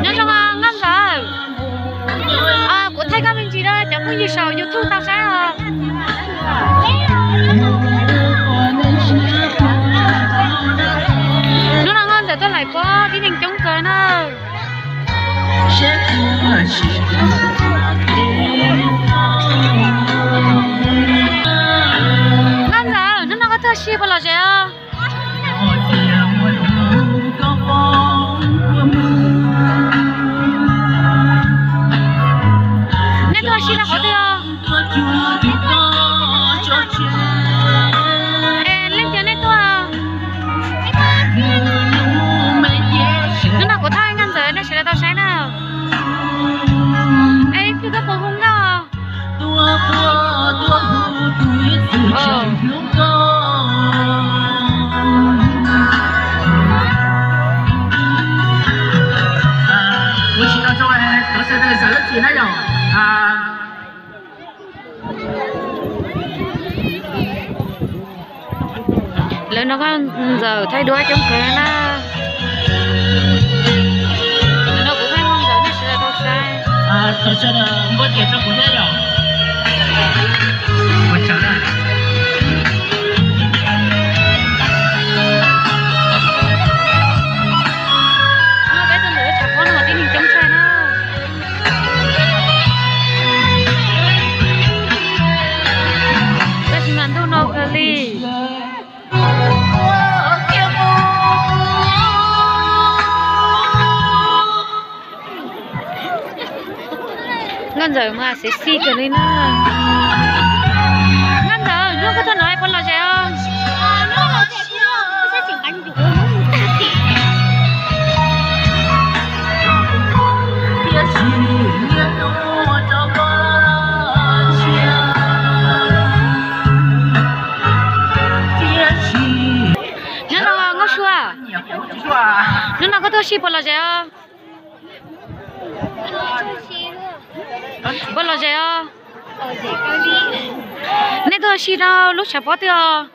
Nyob zoo Nkauj Ntxawm, kuv thaij koj me ntsis rau cov phooj ywg saum YouTube tau saib os. Hnub no Nkauj Ntxawm tuaj laim pob tib neeg coob kawg na. Nkauj Ntxawm, hnub no koj tuaj ua si puas lom zem os? Nej tuaj ua si rau qhov twg os? Es leej twg nej tuaj? Hnub no kuv thaij Nkauj Ntxawm nej sawv daws tau saib na. Es ib pliag koj puas hu nkauj? Ua tsis tau zoo, tuav sawv daws zam lub txim na yom. Lawv no Nkauj Ntxawm thaij duab coob kawg na. Ntawm no kuv thaij Nkauj Ntxawm nej sawv daws tau saib. Thov sawv daws npuaj tias rau kuv thiab yom. Ua tsaug na. Peb tuaj ntawm lub tshav pob no mas tib neeg coob tshaj na. Tab sis mas ntuj no kawg li. Nkauj Ntxawm mas sexy kawg li na. Nkauj Ntxawm, hnub koj tuaj no puas lom zem os? Nyob zoo Nkauj Sua, hnub no koj tuaj ua si puas lom zem os? Puas lom zem os? Nej tuaj ua si rau lub tshav pob twg os?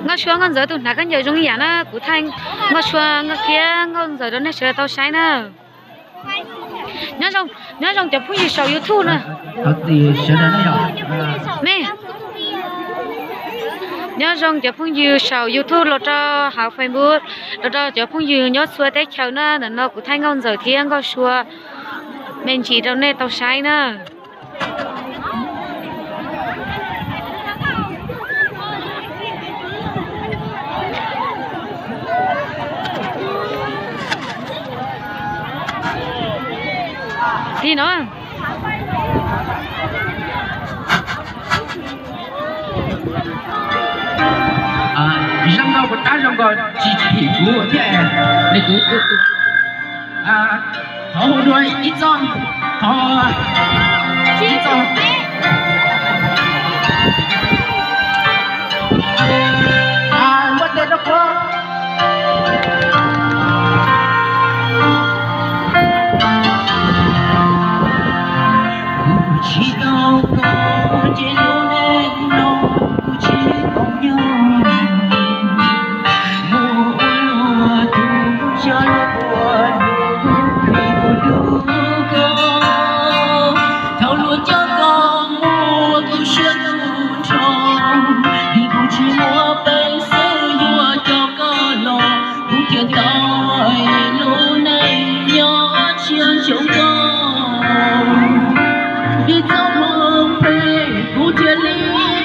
Nkauj Sua Nkauj Ntxawm tus hnav khaub ncaws zoo ib yam na, kuv thaij Nkauj Sua thiab Nkauj Ntxawm rau nej sawv daws tau saib na. Nyob zoo cov phooj ywg saum YouTube na. Nyob zoo cov phooj ywg saum YouTube los rau hauv Facebook, los rau cov phooj ywg nyob txhua teb chaws na, ntawm no kuv thaij Nkauj Ntxawm thiab Nkauj Sua me ntsis rau nej tau saib na. Li no. Zoo nkauj puas tab zoo nkauj tsis phim kuv thiab li kuv tu tu. Thov hu dua ib txoj, thov ib txoj. Npuaj tes rau kuv. Kuv tsis tau koj ces lub neej no kuv tsis tau nyob. Mus ua luaj tus xyov luag ua luag vim kuv hlub koj. Thaum luag coj koj mus kuv siab tu nrho, vim kuv tsis muaj peev xwm yuav coj koj los, kuv thiaj tau lub neej nyob tshiab xyoo koj. Vim txoj hmoov phem kuv thiaj li mob,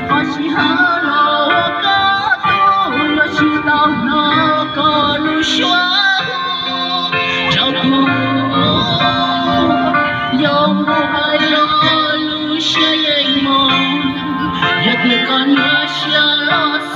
qhov sij hawm los ua koj tau, yuav tsis tau hnov koj lub suab rau kuv. Yog mus hais los lub siab yeej mos, yog tias koj nyob siab los